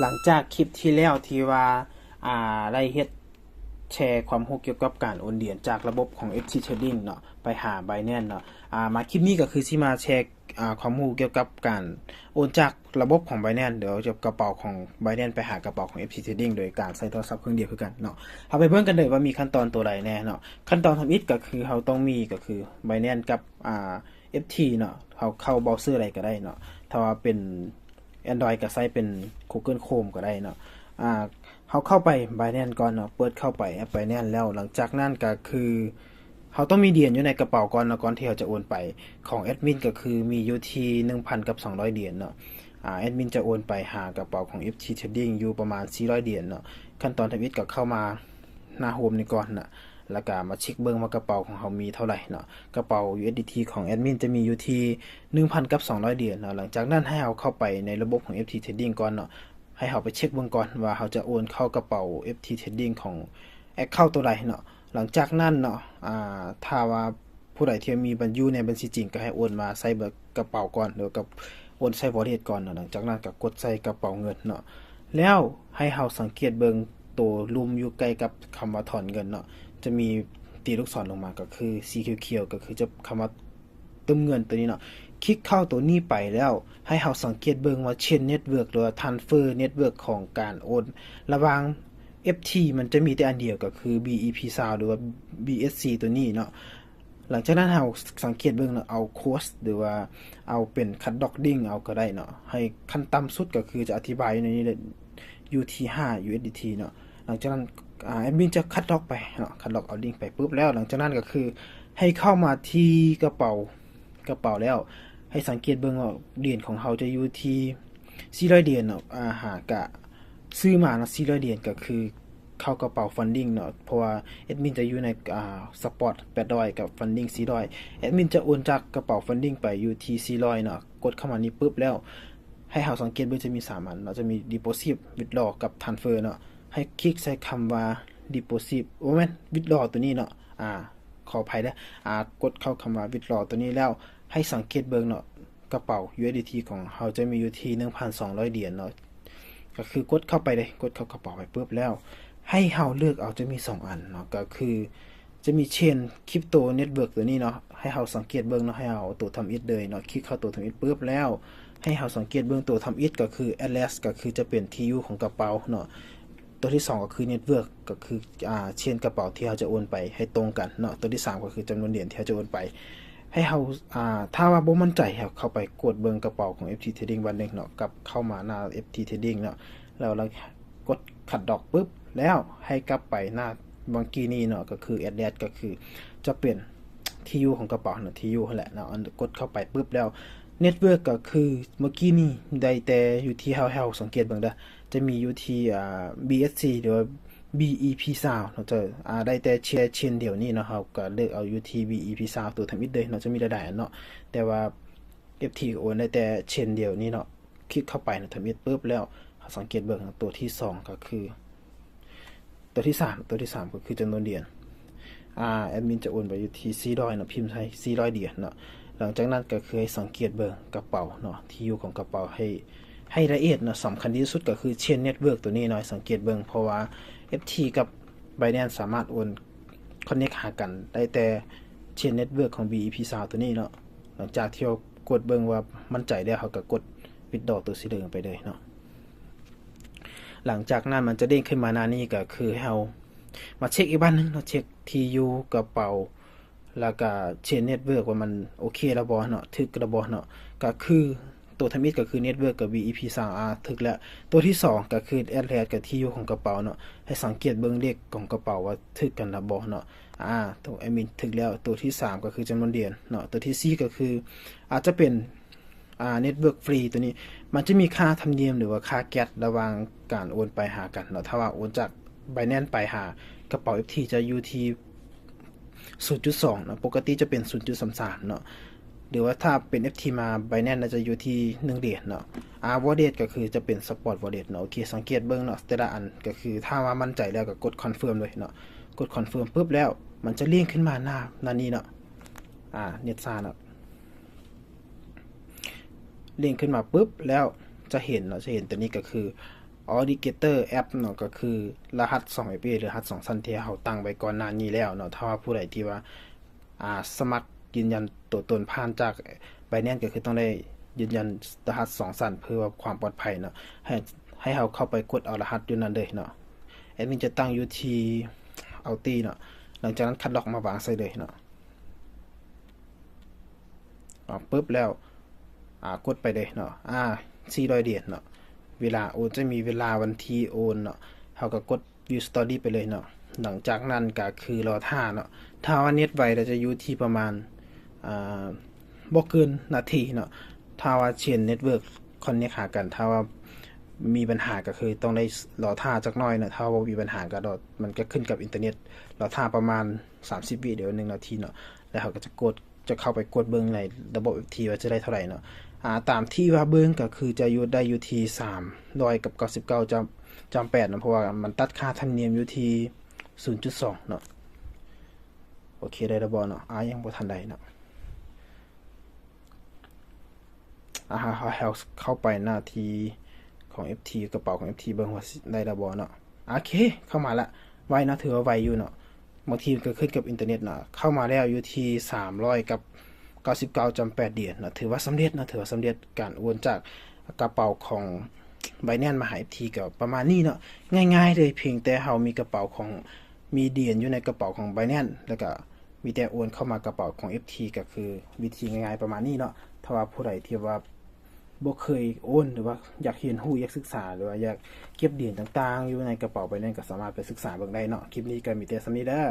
ຫຼັງຈາກຄລິບທີ່ແລ້ວທີ່ວ່າ ອ່າ ໄດ້ເຮັດແຊຄວາມຮູ້ກ່ຽວກັບການໂອນຫຼຽນຈາກລະບົບຂອງ ເອັຟທີ Trading ເນາະ ໄປຫາ Binance ເນາະ ອ່າ ມາຄລິບນີ້ກໍຄືຊິມາແຊ ອ່າ ຄວາມຮູ້ກ່ຽວກັບການໂອນຈາກລະບົບຂອງ Binance ຫຼືຈາກກະເປົາຂອງ Binance ໄປຫາກະເປົາຂອງ ເອັຟທີ Trading ໂດຍການໃຊ້ໂທລະສັບເຄື່ອງດຽວຄືກັນເນາະ. ເຮົາໄປເບິ່ງກັນເລີຍວ່າມີຂັ້ນຕອນຕົວໃດແດ່ເນາະ. ຂັ້ນຕອນທຳອິດກໍຄືເຮົາຕ້ອງມີ ກໍຄື Binance ກັບ ອ່າ ເອັຟທີ ເນາະ. ເຮົາເຂົ້າເບົາເຊີໃດກໍໄດ້ເນາະ. ຖ້າວ່າເປັນ Android ກໍໃຊ້ເປັນ Google Chrome ກໍໄດ້ເນາະ. ອ່າ ເຮົາເຂົ້າໄປ Binance ກ່ອນເນາະ, ເປີດເຂົ້າໄປແອັບ Binance ແລ້ວ ຫຼັງຈາກນັ້ນກໍຄືເຮົາຕ້ອງມີຫຼຽນຢູ່ໃນກະເປົາກ່ອນເນາະ ກ່ອນທີ່ເຮົາຈະໂອນໄປ. ຂອງແອັດມິນກໍຄືມີຢູ່ທີ່ໜຶ່ງພັນກັບສອງຮ້ອຍຫຼຽນເນາະ. ອ່າ ແອັດມິນຈະໂອນໄປຫາກະເປົາຂອງ ເອັຟທີ Trading ຢູ່ປະມານສີ່ຮ້ອຍຫຼຽນເນາະ. ຂັ້ນຕອນທຳອິດກໍເຂົ້າມາໜ້າໂຮມນີ້ກ່ອນນະ ແລ້ວກໍມາເຊັກເບິ່ງວ່າກະເປົາຂອງເຮົາມີເທົ່າໃດເນາະ. ກະເປົາ USDT ຂອງແອັດມິນຈະມີຢູ່ທີ່ໜຶ່ງພັນກັບສອງຮ້ອຍຫຼຽນເນາະ. ຫຼັງຈາກນັ້ນໃຫ້ເຮົາເຂົ້າໄປໃນລະບົບຂອງ ເອັຟທີ Trading ກ່ອນເນາະ. ໃຫ້ເຮົາໄປເຊັກເບິ່ງກ່ອນວ່າເຮົາຈະໂອນເຂົ້າກະເປົາ ເອັຟທີ Trading ຂອງ account ຕົວໃດເນາະ. ຫຼັງຈາກນັ້ນເນາະ ອ່າ ຖ້າວ່າຜູ້ໃດທີ່ມີບັນ ຢູ່ໃນບັນຊີຈິງ ກໍໃຫ້ໂອນມາໃສ່ເບີກະເປົາກ່ອນ ຫຼືກັບໂອນໃສ່ wallet ກ່ອນເນາະ. ຫຼັງຈາກນັ້ນກໍກົດໃສ່ກະເປົາເງິນເນາະ. ແລ້ວໃຫ້ເຮົາສັງເກດເບິ່ງໂຕລຸ່ມຢູ່ໃກ້ກັບຄຳວ່າຖອນເງິນເນາະ. ຈະມີຕີລູກສອນລົງມາ ກໍຄືສີຂຽວໆ ກໍຄືຈະຄຳວ່າ ຕື່ມເງິນໂຕນີ້ເນາະ. ຄລິກເຂົ້າໂຕນີ້ໄປແລ້ວ ໃຫ້ເຮົາສັງເກດເບິ່ງວ່າ Chain Network ຫຼືວ່າ Transfer Network ຂອງການໂອນລະຫວ່າງ ເອັຟທີ ມັນຈະມີແຕ່ອັນດຽວ ກໍຄື BEP ຊາວ ຫຼືວ່າ BSC ໂຕນີ້ເນາະ. ຫຼັງຈາກນັ້ນເຮົາສັງເກດເບິ່ງເນາະ ເອົາ Cross ຫຼືວ່າເອົາເປັນ Cut Lock Link ເອົາກໍໄດ້ເນາະ. ໃຫ້ຂັ້ນຕ່ຳສຸດກໍຄືຈະອະທິບາຍຢູ່ໃນນີ້ແຫຼະ ຢູ່ທີ່ຫ້າ USDT ເນາະ. ຫຼັງຈາກນັ້ນ ອ່າ ແອັດມິນຈະ Cut Lock ໄປເນາະ, Cut Lock ເອົາລິ້ງໄປປຶບແລ້ວ ຫຼັງຈາກນັ້ນກໍຄືໃຫ້ເຂົ້າມາທີ່ກະເປົາ ກະເປົາແລ້ວ ໃຫ້ສັງເກດເບິ່ງວ່າຫຼຽນຂອງເຮົາຈະຢູ່ທີ່ສີ່ຮ້ອຍຫຼຽນເນາະ. ອ່າ ຫາກະຊື້ມາເນາະ ສີ່ຮ້ອຍຫຼຽນ ກໍຄືເຂົ້າກະເປົາ Funding ເນາະ ເພາະວ່າແອັດມິນຈະຢູ່ໃນ ອ່າ Spot ແປດຮ້ອຍ ກັບ Funding ສີ່ຮ້ອຍ. ແອັດມິນຈະໂອນຈາກກະເປົາ Funding ໄປຢູ່ທີ່ສີ່ຮ້ອຍເນາະ. ກົດເຂົ້າມານີ້ປຶບແລ້ວ ໃຫ້ເຮົາສັງເກດເບິ່ງຈະມີສາມອັນເນາະ, ຈະມີ Deposit, Withdraw ກັບ Transfer ເນາະ. ໃຫ້ຄລິກໃສ່ຄຳວ່າ Deposit ໂອ້ແມ່ນ Withdraw ໂຕນີ້ເນາະ. ອ່າ ຂໍອະໄພເດີ ອ່າ ກົດເຂົ້າຄຳວ່າ Withdraw ໂຕນີ້ແລ້ວ ໃຫ້ສັງເກດເບິ່ງເນາະ ກະເປົາ USDT ຂອງເຮົາຈະມີຢູ່ທີ່ໜຶ່ງພັນສອງຮ້ອຍຫຼຽນເນາະ. ກໍຄືກົດເຂົ້າໄປເລີຍ, ກົດເຂົ້າກະເປົາໄປປຶບແລ້ວ ໃຫ້ເຮົາເລືອກເອົາ ຈະມີສອງອັນເນາະ, ກໍຄື ຈະມີ Chain Crypto Network ໂຕນີ້ເນາະ, ໃຫ້ເຮົາສັງເກດເບິ່ງເນາະ, ໃຫ້ເຮົາເອົາໂຕທຳອິດເລີຍເນາະ, ຄລິກເຂົ້າໂຕທຳອິດປຶບແລ້ວ ໃຫ້ເຮົາສັງເກດເບິ່ງໂຕທຳອິດກໍຄື Address ກໍຄືຈະເປັນທີ່ຢູ່ຂອງກະເປົາເນາະ, ໂຕທີສອງກໍຄື Network ກໍຄື ອ່າ Chain ກະເປົາທີ່ເຮົາຈະໂອນໄປໃຫ້ຕົງກັນເນາະ, ໂຕທີສາມກໍຄືຈຳນວນຫຼຽນທີ່ເຮົາຈະໂອນໄປ. ໃຫ້ເຮົາ ອ່າ ຖ້າວ່າບໍ່ໝັ້ນໃຈ ໃຫ້ເຮົາເຂົ້າໄປກວດເບິ່ງກະເປົາຂອງ ເອັຟທີ Trading ບາດໜຶ່ງເນາະ, ກັບເຂົ້າມາໜ້າ ເອັຟທີ Trading ເນາະ, ແລ້ວ ກົດ Cut Lock ປຶບແລ້ວ ໃຫ້ກັບໄປໜ້າເມື່ອກີ້ນີ້ເນາະ, ກໍຄື Address ກໍຄືຈະເປັນທີ່ຢູ່ຂອງກະເປົາເນາະ, ທີ່ຢູ່ຫັ້ນແຫຼະເນາະ. ອັນ ກົດເຂົ້າໄປປຶບແລ້ວ Network ກໍຄືເມື່ອກີ້ນີ້ໄດ້ແຕ່ຢູ່ທີ່ເຮົາ ໃຫ້ເຮົາສັງເກດເບິ່ງເດີ, ຈະມີຢູ່ທີ່ ອ່າ BSC ຫຼືວ່າ BEP ຊາວເນາະ, ຈະ ອ່າ ໄດ້ແຕ່ເຊນ Chain ດຽວນີ້ເນາະ, ເຮົາກໍເລືອກເອົາຢູ່ທີ່ BEP ຊາວ ໂຕທຳອິດເລີຍເນາະ, ຈະມີຫຼາຍໆອັນເນາະ, ແຕ່ວ່າ ເອັຟທີ ໂອນໄດ້ແຕ່ Chain ດຽວນີ້ເນາະ. ຄລິກເຂົ້າໄປນະ ທຳອິດປຶບແລ້ວ ເຮົາສັງເກດເບິ່ງໂຕທີສອງກໍຄື ໂຕທີສາມ ໂຕທີສາມກໍຄືຈຳນວນຫຼຽນ ອ່າ ແອັດມິນຈະໂອນໄປຢູ່ທີ່ສີ່ຮ້ອຍເນາະ, ພິມໃສ່ສີ່ຮ້ອຍຫຼຽນເນາະ. ຫຼັງຈາກນັ້ນກໍຄືໃຫ້ສັງເກດເບິ່ງກະເປົາເນາະ, ທີ່ຢູ່ຂອງກະເປົາ ໃຫ້ ໃຫ້ລະອຽດເນາະ. ສຳຄັນທີ່ສຸດກໍຄື Chain Network ໂຕນີ້ເນາະ, ໃຫ້ສັງເກດເບິ່ງ ເພາະວ່າ ເອັຟທີ ກັບ Binance ສາມາດໂອນ Connect ຫາກັນໄດ້ແຕ່ Chain Network ຂອງ BEP ຊາວ ໂຕນີ້ເນາະ. ຫຼັງຈາກທີ່ເຮົາກົດເບິ່ງວ່າໝັ້ນໃຈແລ້ວ ເຮົາກໍກົດ Withdraw ໂຕສີເຫຼືອງໄປເລີຍເນາະ. ຫຼັງຈາກນັ້ນມັນຈະເດ້ງຂຶ້ນມາໜ້ານີ້ ກໍຄືໃຫ້ເຮົາມາເຊັກອີກບາດໜຶ່ງເນາະ, ເຊັກທີ່ຢູ່ກະເປົາ ແລ້ວກະ Chain Network ວ່າມັນໂອເຄແລ້ວບໍ່ເນາະ, ຖືກແລ້ວບໍ່ເນາະ. ກໍຄືໂຕທຳອິດກໍຄື Network ກັບ BEP ຊາວ ອ່າ ຖືກແລ້ວ. ໂຕທີສອງກໍຄື Address ກັບທີ່ຢູ່ຂອງກະເປົາເນາະ, ໃຫ້ສັງເກດເບິ່ງເລກຂອງກະເປົາວ່າຖືກກັນແລ້ວບໍ່ເນາະ. ອ່າ ໂຕແອັດມິນຖືກແລ້ວ. ໂຕທີສາມກໍຄືຈຳນວນຫຼຽນເນາະ. ໂຕທີສີ່ກໍຄືອາດຈະເປັນ ອ່າ Network Fee ໂຕນີ້ ມັນຈະມີຄ່າທຳນຽມ ຫຼືວ່າຄ່າ Gas ລະຫວ່າງການໂອນໄປຫາກັນເນາະ. ຖ້າວ່າໂອນຈາກ Binance ໄປຫາກະເປົາ ເອັຟທີ ຈະຢູ່ທີ່ສູນຈຸດສອງເນາະ, ປົກກະຕິຈະເປັນສູນຈຸດສາມສາມເນາະ, ຫຼືວ່າຖ້າເປັນ ເອັຟທີ ມາ Binance ຈະຢູ່ທີ່ໜຶ່ງຫຼຽນເນາະ. ອ່າ Wallet ກໍຄືຈະເປັນ Spot Wallet ເນາະ. ໂອເຄ ສັງເກດເບິ່ງເນາະ ແຕ່ລະອັນ ກໍຄືຖ້າວ່າໝັ້ນໃຈແລ້ວກໍກົດ Confirm ເລີຍເນາະ. ກົດ Confirm ປຶບແລ້ວ ມັນຈະເດ້ງຂຶ້ນມາໜ້າ ໜ້ານີ້ເນາະ. ອ່າ ເນັດຊ້າເນາະ. ເດ້ງຂຶ້ນມາປຶບແລ້ວຈະເຫັນເນາະ, ຈະເຫັນຕົວນີ້ກໍຄື Authenticator App ເນາະ ກໍຄືລະຫັດສອງເອັຟເອ ຫຼື ລະຫັດສອງຊັ້ນທີ່ເຮົາຕັ້ງໄວ້ກ່ອນໜ້ານີ້ແລ້ວເນາະ. ຖ້າວ່າຜູ້ໃດທີ່ວ່າ ອ່າ ສະໝັກຢືນຢັນຕົວຕົນຜ່ານຈາກ Binance ກໍຄືຕ້ອງໄດ້ຢືນຢັນລະຫັດສອງຊັ້ນ ເພື່ອຄວາມປອດໄພເນາະ. ໃຫ້ ໃຫ້ເຮົາເຂົ້າໄປກົດເອົາລະຫັດຢູ່ນັ້ນເລີຍເນາະ. ແອດມິນຈະຕັ້ງຢູ່ທີ່ Auth ເນາະ. ຫຼັງຈາກນັ້ນຄັດລອກມາວາງໃສ່ເລີຍເນາະ. ອອກປຶບແລ້ວ ອ່າ ກົດໄປເລີຍເນາະ. ອ່າ ສີ່ຮ້ອຍຫຼຽນເນາະ. ເວລາໂອນ ຈະມີເວລາວັນທີ່ໂອນເນາະ. ເຮົາກໍກົດ View Story ໄປເລີຍເນາະ. ຫຼັງຈາກນັ້ນກໍຄືລໍຖ້າເນາະ. ຖ້າວ່າເນັດໄວ ກໍຈະຢູ່ທີ່ປະມານ ອ່າ ບໍ່ເກີນນາທີເນາະ. ຖ້າວ່າ Chain Network Connect ຫາກັນ ຖ້າວ່າມີບັນຫາກໍຄືຕ້ອງໄດ້ລໍຖ້າຈັກໜ້ອຍເນາະ. ຖ້າວ່າບໍ່ມີບັນຫາກໍລໍ ມັນກໍຂຶ້ນກັບອິນເຕີເນັດ. ລໍຖ້າປະມານສາມສິບວິ ຫຼື ໜຶ່ງນາທີເນາະ. ແລ້ວເຮົາກໍຈະກົດ ຈະເຂົ້າໄປກວດເບິ່ງໃນລະບົບ ເອັຟທີ ວ່າຈະໄດ້ເທົ່າໃດເນາະ. ອ່າ ຕາມທີ່ວ່າເບິ່ງກໍຄືຈະຢູ່ ໄດ້ຢູ່ທີ່ສາມຮ້ອຍກັບເກົ້າສິບເກົ້າຈຳ ຈຳແປດເນາະ ເພາະວ່າມັນຕັດຄ່າທຳນຽມຢູ່ທີ່ສູນຈຸດສອງເນາະ. ໂອເຄ ໄດ້ແລ້ວບໍ່ເນາະ? ອາ ຍັງບໍ່ທັນໄດ້ເນາະ. ອາ ເຮົາ ເຮົາເຂົ້າໄປໜ້າທີ່ຂອງ ເອັຟທີ ກະເປົາຂອງ ເອັຟທີ ເບິ່ງວ່າຊິໄດ້ແລ້ວບໍ່ເນາະ. ໂອເຄ ເຂົ້າມາລະ ໄວເນາະ ຖືວ່າໄວຢູ່ເນາະ. ບາງທີມັນກໍຂຶ້ນກັບອິນເຕີເນັດເນາະ. ເຂົ້າມາແລ້ວຢູ່ທີ່ສາມຮ້ອຍກັບເກົ້າສິບເກົ້າຈຳແປດຫຼຽນເນາະ. ຖືວ່າສຳເລັດເນາະ ຖືວ່າສຳເລັດການໂອນຈາກກະເປົາຂອງ Binance ມາຫາ ເອັຟທີ ກໍປະມານນີ້ເນາະ. ງ່າຍໆເລີຍ ພຽງແຕ່ເຮົາມີກະເປົາຂອງ ມີຫຼຽນຢູ່ໃນກະເປົາຂອງ Binance ແລ້ວກໍມີແຕ່ໂອນເຂົ້າມາກະເປົາຂອງ ເອັຟທີ ກໍຄືວິທີງ່າຍໆປະມານນີ້ເນາະ. ຖ້າວ່າຜູ້ໃດທີ່ວ່າບໍ່ເຄີຍໂອນ ຫຼືວ່າຢາກຮຽນຮູ້ ຢາກສຶກສາ ຫຼືວ່າຢາກເກັບຫຼຽນຕ່າງໆຢູ່ໃນກະເປົາ Binance ກໍສາມາດໄປສຶກສາເບິ່ງໄດ້ເນາະ. ຄລິບນີ້ກໍມີແຕ່ສ່ຳນີ້ເດີ.